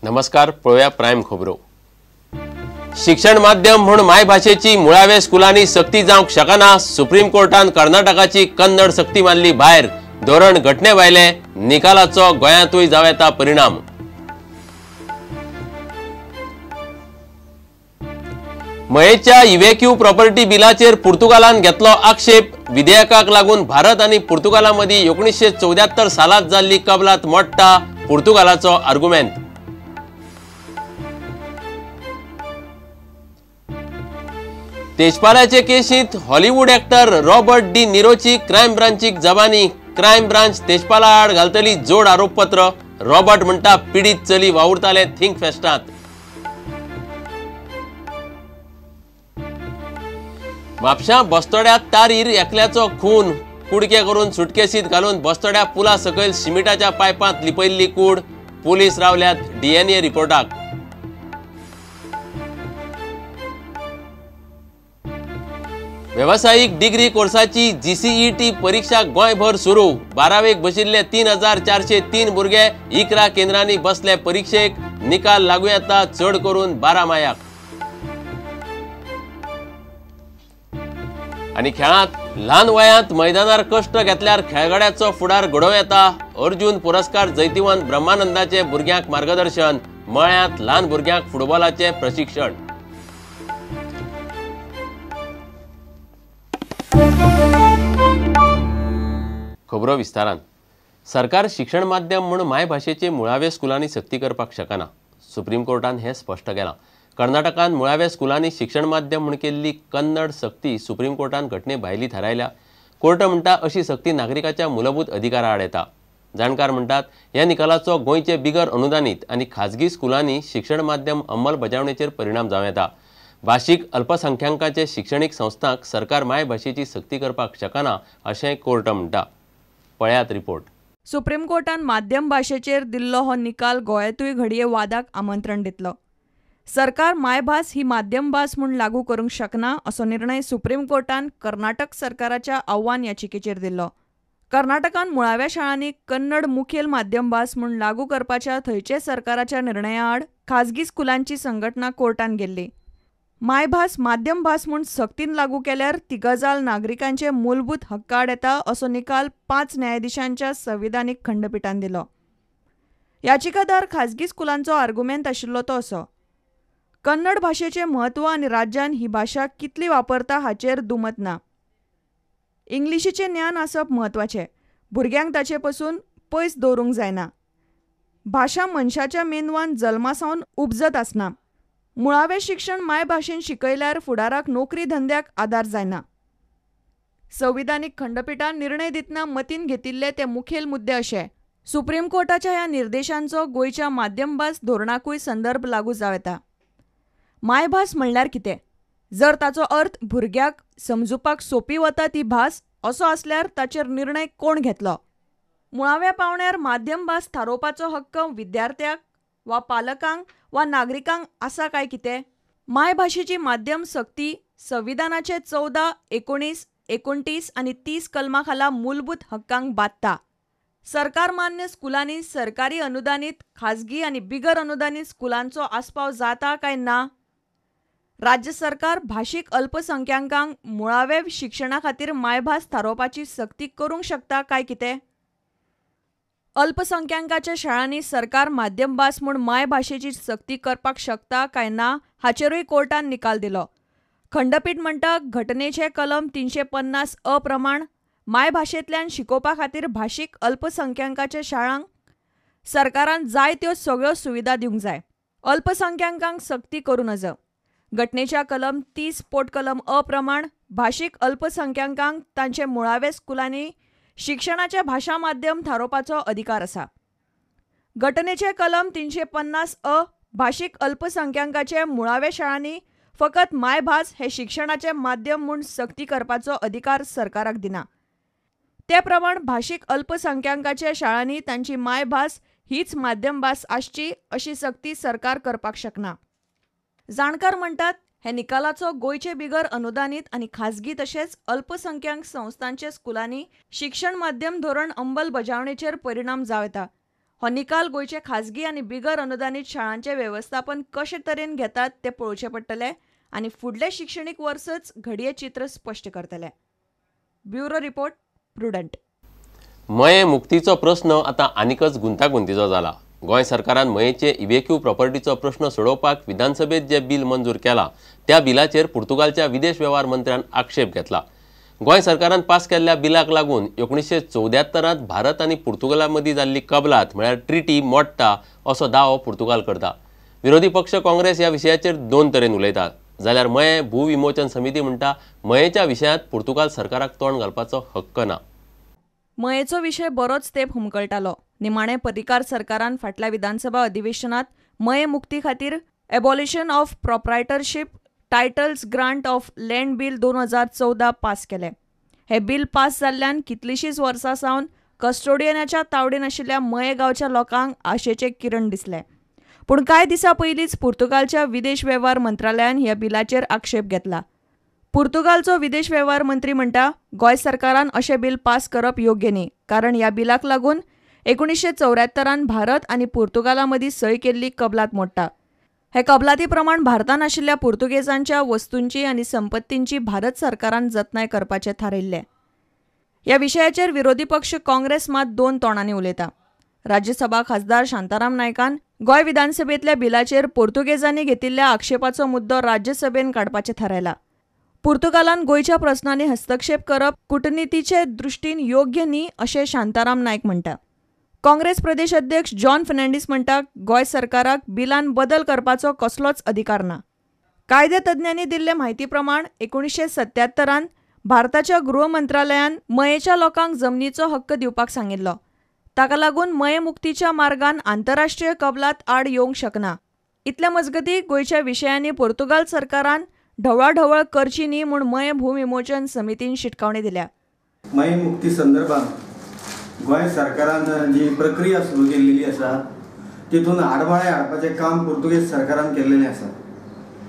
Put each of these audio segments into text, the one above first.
नमस्कार, पळोवया प्रायम खबरो. शिक्षण माध्यम म्हूण मायभाशेची मुळावे स्कुलांनी सक्ती जावंक शकना. सुप्रीम कोर्टान कर्नाटकाची कन्नड सक्ती मारली भायर. धोरण घटने भायले, निकालाचो गोंयांतूय जावं येता परिणाम. मयेच्या इव्हेक्यू प्रॉपर्टी बिलाचेर पुर्तुगालान घेतलो आक्षेप. विधेयकाक लागून भारत आनी पुर्तुगाला मदीं 1974 सालांत जाल्ली कबलात मोडटा, पुर्तुगालाचो आर्गुमेंत. तेजपालाचे केशींत हॉलिवूड ऍक्टर रॉबर्ट डी निरोची क्रायम ब्रांचीक जबानी. क्रायम ब्रांच तेजपाला आड घालतली जोड आरोपपत्र. रॉबर्ट म्हणटा पिडीत चली वावुरताले थिंक फेस्टांत. म्हापशां बस्तोड्या तारीर एकल्याचो खून. कुडके करून सुटकेसीत घालून बस्तोड्या पुला सकयल शिमिटाच्या पायपांत लिपयल्ली कूड. पुलीस रावल्यात डीएनए रिपोर्टाक. वेवसायीक डिग्री कोर्साची जीसीईटी परीक्षा गोंयभर सुरू. बारावेक बशिल्ले 3403 भुरगे 11 केंद्रांनी बसले परिक्षेक. निकाल लागू येता चड करून 12 मायाक. आनी खेळांत ल्हान वयांत मैदानार कश्ट घेतल्यार खेळगड्याचो फुडार घडोवं येता. अर्जुन पुरस्कार जैतिवंत ब्रह्मानंदाचे भुरग्यांक मार्गदर्शन. मळ्यांत ल्हान भुरग्यांक फुटबॉलाचें प्रशिक्षण. खबरो विस्तारान. सरकार शिक्षण माध्यम म्हूण मायभाशेचे मुळावे स्कुलांनी सक्ती करपाक शकना. सुप्रीम कोर्टान हें स्पश्ट केलां. कर्नाटकान मुळाव्या स्कुलांनी शिक्षण माध्यम म्हूण केल्ली कन्नड सक्ती सुप्रीम कोर्टान घटने भायली थारायल्या. कोर्ट म्हणटा अशी सक्ती नागरिकाच्या मूलभूत अधिकारा आड येता. जाणकार म्हणटात ह्या निकालाचो गोंयचे बिगर अनुदानीत आनी खाजगी स्कुलांनी शिक्षण माध्यम अंमलबजावणेचेर परिणाम जावं येता. भाशीक अल्पसंख्यांकांचे शिक्षणीक संस्थांक सरकार मायभाशेची सक्ती करपाक शकना अशें कोर्ट म्हणटा. पळयात रिपोर्ट. सुप्रीम कोर्टान माध्यम भाशेचेर दिल्लो हो निकाल गोंयांतूय घडये वादाक आमंत्रण दितलो. सरकार मायभास ही माध्यम भास म्हूण लागू करूंक शकना असो निर्णय सुप्रीम कोर्टान कर्नाटक सरकाराच्या आव्हान याचिकेचेर दिल्लो. कर्नाटकान मुळाव्या शाळांनी कन्नड मुखेल माध्यम भास म्हूण लागू करपाच्या थंयचे सरकाराच्या निर्णया आड खाजगी स्कुलांची संघटना कोर्टान गेल्ली. मायभास माध्यम भास म्हूण सक्तीन लागू केल्यार ती गजाल नागरिकांचे मूलभूत हक्का आड येता असो निकाल 5 न्यायाधीशांच्या संविधानीक खंडपीठान दिलो. याचिकादार खाजगी स्कुलांचो आर्गुमेंत आशिल्लो तो असो: कन्नड भाशेचें म्हत्व आनी राज्यान ही भाशा कितली वापरता हाचेर दुमत ना. इंग्लिशीचें ज्ञान आसप म्हत्वाचें, भुरग्यांक ताचे पसून पयस दवरूंक जायना. भाशा मनशाच्या मेंदवान जल्मासावन उपजत आसना. मुळावें शिक्षण मायभाशेन शिकयल्यार फुडाराक नोकरी धंद्याक आदार जायना. संविधानीक खंडपीठान निर्णय दितना मतीन घेतिल्ले ते मुखेल मुद्दे अशे: सुप्रीम कोर्टाच्या ह्या निर्देशांचो गोंयच्या माध्यम भास धोरणाकूय संदर्भ लागू जावं येता. मायभास म्हणल्यार कितें? जर ताचो अर्थ भुरग्याक समजुपाक सोंपी वता ती भास असो आसल्यार ताचेर निर्णय कोण घेतलो? मुळाव्या पावंड्यार माध्यम भास थारोवपाचो हक्क विद्यार्थ्याक वा पालकांक वा नागरिकांक आसा काय कितें? मायभाशेची माध्यम सक्ती संविधानाचे 14, 19, 29 आनी 30 कलमा खाला मूलभूत हक्कांक बादता. सरकार मान्य स्कुलांनी सरकारी अनुदानीत, खाजगी आनी बिगर अनुदानीत स्कुलांचो आस्पाव जाता काय ना? राज्य सरकार भाशीक अल्पसंख्यांकांक मुळावे शिक्षणा खातीर मायभास थारोवपाची सक्ती करूंक शकता काय कितें? अल्पसंख्यांकाच्या शाळांनी सरकार माध्यम भास म्हूण मायभाशेची सक्ती करपाक शकता काय ना हाचेरूय कोर्टान निकाल दिलो. खंडपीठ म्हणटा घटनेचे कलम 350 अ प्रमाण मायभाशेंतल्यान शिकोवपा खातीर भाशीक अल्पसंख्यांकाच्या शाळांक सरकारान जाय त्यो सगळ्यो सुविधा दिवंक जाय. अल्पसंख्यांकांक सक्ती करूं नज. घटनेच्या कलम 30 पोटकलम अ प्रमाण भाशीक अल्पसंख्यांकांक तांचे मुळावे स्कुलांनी शिक्षणाचें भाशा माध्यम थारोवपाचो अधिकार आसा. घटनेचे कलम 350 अ भाशीक अल्पसंख्यांकाचे मुळावे शाळांनी फकत मायभास हे शिक्षणाचें माध्यम म्हूण सक्ती करपाचो अधिकार सरकाराक दिना. ते प्रमाण भाशीक अल्पसंख्यांकाच्या शाळांनी तांची मायभास हीच माध्यम भास आसची अशी सक्ती सरकार करपाक शकना. जाणकार म्हणटात हे निकालाचो गोंयचे बिगर अनुदानीत आनी खाजगी तशेंच अल्पसंख्याक संस्थांचे स्कुलांनी शिक्षण माध्यम धोरण अंमलबजावणेचेर परिणाम जावं येता. हो निकाल गोंयचे खाजगी आनी बिगर अनुदानीत शाळांचें वेवस्थापन कशे तरेन घेतात तें पळोवचें पडटलें आनी फुडलें शिक्षणीक वर्सच घडये चित्र स्पश्ट करतलें. Bureau report, Prudent. Mayem मुक्तीचो प्रस्न आतां आनीकच गुंतागुंतीचो जाला. गोंय सरकारान मयेचे इव्हेक्यू प्रॉपर्टीचो प्रश्न सोडोवपाक विधानसभेत जे बिल मंजूर केला त्या बिलाचेर पुर्तुगालच्या विदेश वेव्हार मंत्र्यान आक्षेप घेतला. गोंय सरकारान पास केल्ल्या बिलाक लागून 1974 भारत आनी पुर्तुगाला मदीं जाल्ली कबलात म्हळ्यार ट्रिटी मोडटा असो दावो पुर्तुगाल करता. विरोधी पक्ष काँग्रेस ह्या विशयाचेर दोन तरेन उलयतात, जाल्यार मये भूविमोचन समिती म्हणटा मयेच्या विशयांत पुर्तुगाल सरकाराक तोंड घालपाचो हक्क ना. मयेचो विशय बरोच तेंप हुमकळटालो. निमाणें पर्रीकार सरकारान फाटल्या विधानसभा अधिवेशनात मये मुक्ती खातीर abolition of proprietorship titles grant of land bill 2014 pass केलें. हें बिल पास जाल्ल्यान कितलींशींच वर्सां सावन कस्टोडियनाच्या तावडीन आशिल्ल्या मये गांवच्या लोकांक आशेचें किरण दिसलें. पूण कांय दिसां पयलींच पुर्तुगालच्या विदेश वेव्हार मंत्रालयान ह्या बिलाचेर आक्षेप घेतला. पुर्तुगालचो विदेश वेव्हार मंत्री म्हणटा गोंय सरकारान अशें बिल पास करप योग्य न्ही, कारण ह्या बिलाक लागून 1974 भारत आनी पुर्तुगाला मदीं सय केल्ली कबलात मोडटा. हे कबलाती प्रमाण भारतान आशिल्ल्या पुर्तुगेजांच्या वस्तूंची आनी संपत्तींची भारत सरकारान जतनाय करपाचें थारायिल्लें. ह्या विशयाचेर विरोधी पक्ष काँग्रेस मात दोन तोंडांनी उलयता. राज्यसभा खासदार शांताराम नायकान गोंय विधानसभेंतल्या बिलाचेर पुर्तुगेजांनी घेतिल्ल्या आक्षेपाचो मुद्दो राज्यसभेन काडपाचें थारायला. पुर्तुगालान गोंयच्या प्रस्नांनी हस्तक्षेप करप कूटनितीचे दृश्टीन योग्य न्ही अशें शांताराम नायक म्हणटा. काँग्रेस प्रदेश अध्यक्ष जॉन फर्नांडीस म्हणटा गोंय सरकाराक बिलान बदल करपाचो कसलोच अधिकार ना. कायदे तज्ञांनी दिल्ले म्हायती प्रमाण 1977 भारताच्या गृह मंत्रालयान मयेच्या लोकांक जमनीचो हक्क दिवपाक सांगिल्लो. ताका लागून मये मुक्तीच्या मार्गान आंतरराष्ट्रीय कबलात आड येवंक शकना. इतल्या मजगतीं गोंयच्या विशयांनी पुर्तुगाल सरकारान ढवळाढवळ करची न्ही म्हूण मये भूविमोचन समितीन शिटकावणी दिल्या. मये मुक्ती संदर्भात गोंय सरकारान जी प्रक्रिया सुरू केल्लेली आसा तितून आडवाळे हाडपाचें काम पुर्तुगेज सरकारान केल्लेलें आसा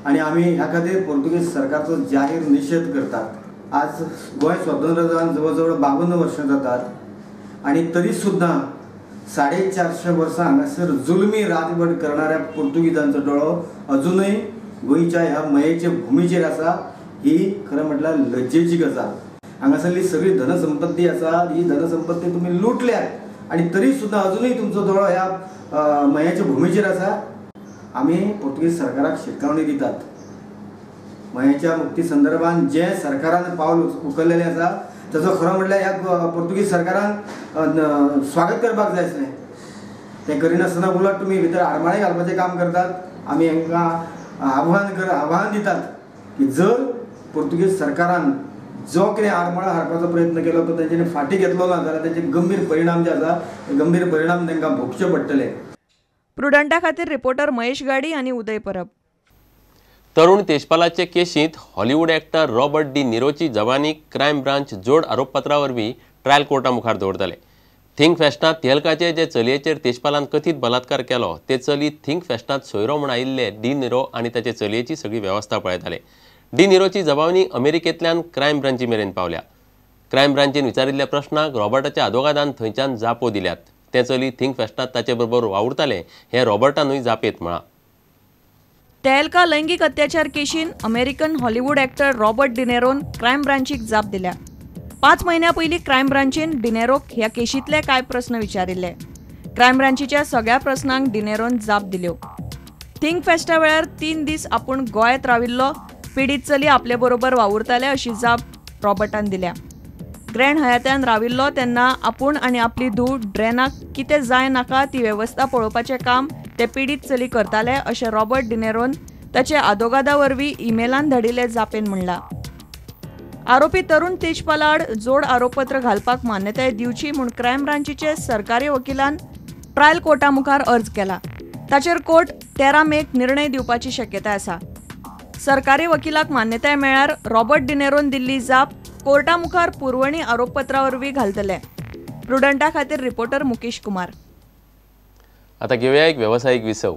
आनी आमी ह्या खातीर पुर्तुगेज सरकारचो जाहीर निशेध करतात. आज गोंय स्वतंत्र जावन जवळ जवळ 52 वर्सां जातात आनी तरी सुद्दां 450 वर्सां हांगासर जुलमी राजवट करणाऱ्या पुर्तुगेजांचो डोळो अजुनूय गोंयच्या ह्या मयेचे भुमीचेर आसा. ही खरें म्हटल्यार लज्जेची गजाल. हांगासरली सगळी धनसंपत्ती आसा, ही धनसंपत्ती तुमी लुटल्यात आनी तरी सुद्दां अजुनूय तुमचो दोळो ह्या मयेच्या भुमीचेर आसा. आमी पुर्तुगेज सरकाराक शिटकावणी दितात, मयेच्या मुक्ती संदर्भात जे सरकारान पावल उखल्लेलें आसा ताचो खरो म्हटल्यार ह्या पुर्तुगेज सरकारान स्वागत करपाक जाय आसलें. तें करिनासतना उलट तुमी भितर आडमाळे घालपाचें काम करतात. आमी हांकां आव्हान दितात की जर पुर्तुगेज सरकारान जो कितें आडमाळो हाडपाचो प्रयत्न केलो तो तेंच्यांनी फाटीं घेतलो ना जाल्यार तेचे गंभीर परिणाम जे आसा ते गंभीर परिणाम तांकां भोगचे पडटले. प्रुडंटा खातीर रिपोर्टर महेश गाडी आनी उदय परब. तरुण तेजपालाचे केशींत हॉलिवूड एक्टर रॉबर्ट डी निरोची जवानी क्रायम ब्रांच जोड आरोपपत्रा वरवीं ट्रायल कोर्टा मुखार दवरतले. थिंक फेस्टांत तेलकाचे जे चलयेचेर तेजपालान कथीत बलात्कार केलो ते चली थिंक फेस्टांत सोयरो म्हूण आयिल्ले डी निरो आनी ताचे चलयेची सगळी वेवस्था पळयताले. डी निरोची जबावणी अमेरिकेंतल्यान क्रायम ब्रांची मेरेन पावल्या. क्रायम ब्रांचीन विचारिल्ल्या प्रश्नाक रॉबर्टाच्या आदोगादान थंयच्यान जापो दिल्यात. ते चली थिंक फेस्टांत ताचे बरोबर वावुरताले हें रॉबर्टानूय जापेत म्हळां. तेलका लैंगीक अत्याचार केशीन अमेरिकन हॉलिवूड एक्टर रॉबर्ट डिनेरोन क्रायम ब्रांचीक जाप दिल्या. 5 म्हयन्यां पयलीं क्रायम ब्रांचीन डिनेरोक ह्या केशींतले कांय प्रस्न विचारिल्ले. क्रायम ब्रांचीच्या सगळ्या प्रस्नांक डिनेरोन जाप दिल्यो. थिंक फेस्टा वेळार 3 दीस आपूण गोंयांत राविल्लो, पिडीत चली आपले बरोबर वावुरताले अशी जाप रॉबर्टान दिल्या. ग्रँड हयात्यान राविल्लो तेन्ना आपूण आनी आपली धूव ड्रेनाक कितें जाय नाका ती वेवस्था पळोवपाचें काम ते पिडीत चली करताले अशें रॉबर्ट डिनेरोन ताचे आदोगादा वरवीं ईमेलान धाडिल्ले जापेन म्हणलां. आरोपी तरुण तेजपाला आड जोड आरोपपत्र घालपाक मान्यताय दिवची म्हूण क्रायम ब्रांचीचे सरकारी वकिलान ट्रायल कोर्टा मुखार अर्ज केला. ताचेर कोर्ट 13 मेक निर्णय दिवपाची शक्यताय आसा. सरकारी वकिलाक मान्यताय मेळ्ळ्यार रॉबर्ट डिनेरोन दिल्ली जाप कोर्टा मुखार पुरवणी आरोपपत्रा वरवीं घालतले. प्रुडंटा खातीर रिपोर्टर मुकेश कुमार. आता घेवया एक वेवसायीक विसव.